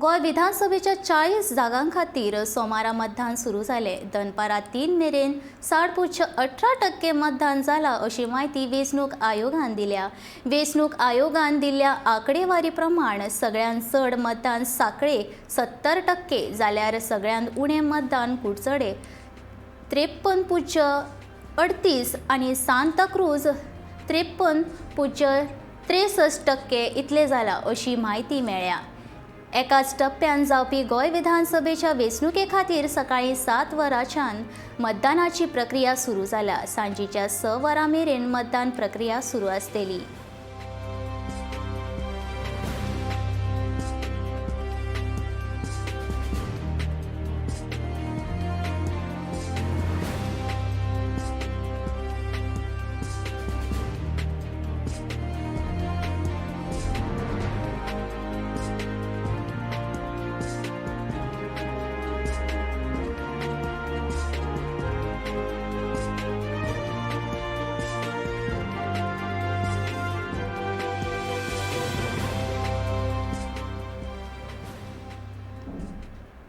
गोंय विधानसभेच्या 40 जागां खातीर सोमारा मतदान सुरू जालें. दनपारां 3 मेरेन 60.18% मतदान जालां अशी म्हायती वेंचणूक आयोगान दिल्या. वेंचणूक आयोगान दिल्ल्या आंकडेवारी प्रमाण सगळ्यांत चड मतदान सांखळे 70% जाल्यार सगळ्यांत उणें मतदान कुडचडे 53.38 आनी सांताक्रूज 53.63% इतलें जालां अशी म्हायती मेळ्ळ्या. एकाच टप्प्यान जावपी गोंय विधानसभेच्या वेंचणुके खातीर सकाळीं 7 वरांच्यान मतदानाची प्रक्रिया सुरू जाल्या. सांजेच्या 6 वरां मेरेन मतदान प्रक्रिया सुरू आसतली.